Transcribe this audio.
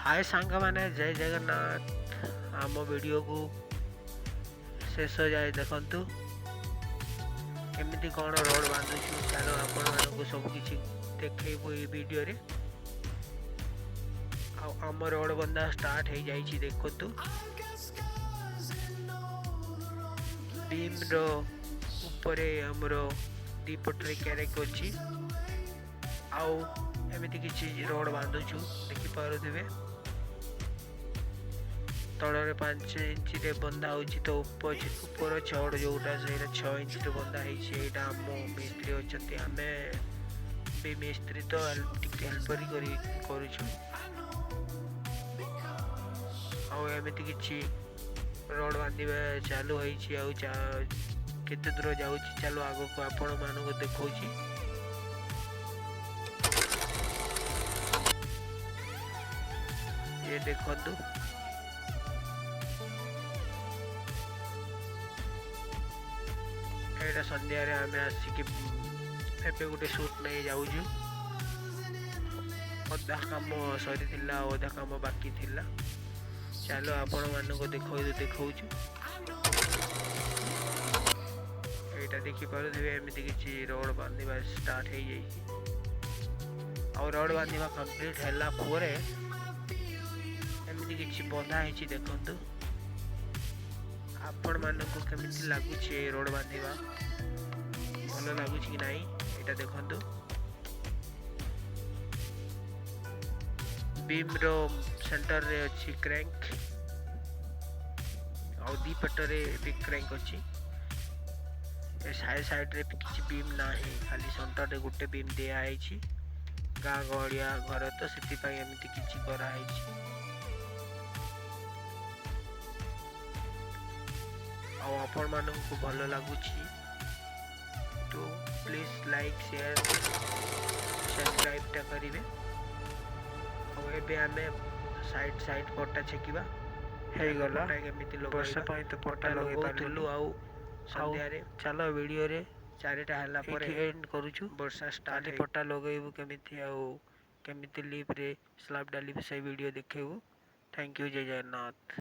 ହାଏ ସାଙ୍ଗମାନେ, ଜୟ ଜଗନ୍ନାଥ। ଆମ ଭିଡ଼ିଓକୁ ଶେଷ ଯାଏ ଦେଖନ୍ତୁ, କେମିତି କ'ଣ ରୋଡ଼ ବାନ୍ଧୁଛୁ। ଚାଲ, ଆପଣମାନଙ୍କୁ ସବୁ କିଛି ଦେଖେଇବୁ ଏଇ ଭିଡ଼ିଓରେ। ଆଉ ଆମ ରୋଡ଼ ବନ୍ଧା ଷ୍ଟାର୍ଟ ହେଇଯାଇଛି। ଦେଖନ୍ତୁ, ବିମ୍ର ଉପରେ ଆମର ଦୁଇ ପଟରେ କ୍ୟାରେକ୍ ଅଛି ଆଉ ଏମିତି କିଛି ରୋଡ଼ ବାନ୍ଧୁଛୁ। ଦେଖିପାରୁଥିବେ, ତଳରେ 5 ଇଞ୍ଚରେ ବନ୍ଧା ହେଉଛି ତ ଉପର ଛଡ଼ ଯେଉଁଟା, ସେଇଟା 6 ଇଞ୍ଚରେ ବନ୍ଧା ହେଇଛି। ଏଇଟା ଆମ ମିସ୍ତ୍ରୀ ଅଛନ୍ତି। ଆମେ ବି ମିସ୍ତ୍ରୀ ତ ଟିକେ ହେଲ୍ପରି କରି କରୁଛୁ। ଆଉ ଏମିତି କିଛି ରୋଡ଼ ବାନ୍ଧିବା ଚାଲୁ ହେଇଛି। ଆଉ କେତେ ଦୂର ଯାଉଛି, ଚାଲୁ ଆଗକୁ ଆପଣମାନଙ୍କୁ ଦେଖାଉଛି। ଇଏ ଦେଖନ୍ତୁ, ଏଇଟା ସନ୍ଧ୍ୟାରେ ଆମେ ଆସିକି ଏବେ ଗୋଟେ ସୁଟ୍ ନେଇ ଯାଉଛୁ। ଅଧା କାମ ସରିଥିଲା ଆଉ ଅଧା କାମ ବାକି ଥିଲା। ଚାଲ, ଆପଣମାନଙ୍କୁ ଦେଖାଉଛୁ। ଏଇଟା ଦେଖିପାରୁଥିବେ, ଏମିତି କିଛି ରୋଡ଼ ବାନ୍ଧିବା ଷ୍ଟାର୍ଟ ହେଇଯାଇଛି। ଆଉ ରୋଡ଼ ବାନ୍ଧିବା କମ୍ପ୍ଲିଟ୍ ହେଲା ପରେ ଏମିତି କିଛି ବନ୍ଧା ହେଇଛି। ଦେଖନ୍ତୁ, ଆପଣମାନଙ୍କୁ କେମିତି ଲାଗୁଛି ଏ ରୋଡ଼ ବାନ୍ଧିବା? ଭଲ ଲାଗୁଛି କି ନାହିଁ? ଏଇଟା ଦେଖନ୍ତୁ, ବିମ୍ର ସେଣ୍ଟରରେ ଅଛି କ୍ରାଙ୍କ ଆଉ ଦି ପଟରେ ବି କ୍ରାଙ୍କ ଅଛି। ଏ ସାଇଡ୍ ସାଇଡ୍ରେ ବି କିଛି ବିମ୍ ନାହିଁ, ଖାଲି ସେଣ୍ଟରରେ ଗୋଟେ ବିମ୍ ଦିଆହେଇଛି। ଗାଁ ଗହଳିଆ ଘର ତ, ସେଥିପାଇଁ ଏମିତି କିଛି କରାହେଇଛି। ଆଉ ଆପଣମାନଙ୍କୁ ଭଲ ଲାଗୁଛି ତ ପ୍ଲିଜ୍ ଲାଇକ୍, ସେୟାର, ସବସ୍କ୍ରାଇବଟା କରିବେ। ଆଉ ଏବେ ଆମେ ସାଇଡ୍ ସାଇଡ୍ ପଟା ଛେକିବା। ହେଇଗଲା। ପଟା କେମିତି ବର୍ଷା ଲଗାଇବା ପାଇଁ ତ ପଟା ପଟା ଲଗେଇ ଲଗାଉଥିଲୁ। ପାରିଲୁନି। ଆଉ ଆଉ ସନ୍ଧ୍ୟାରେ ଚାଲ, ଭିଡ଼ିଓରେ 4ଟା ହେଲା ପରେ ଏଇଠି ଏଣ୍ଡ କରୁଛୁ। ବର୍ଷା ଷ୍ଟାର୍ଟ କାଲି ପଟା ଲଗେଇବୁ କେମିତି ଆଉ କେମିତି ଲିପ୍ରେ ସ୍ଲାବ୍ ଡାଲିବୁ, ସେଇ video ଦେଖେଇବୁ। Thank you, Jay Jagannath.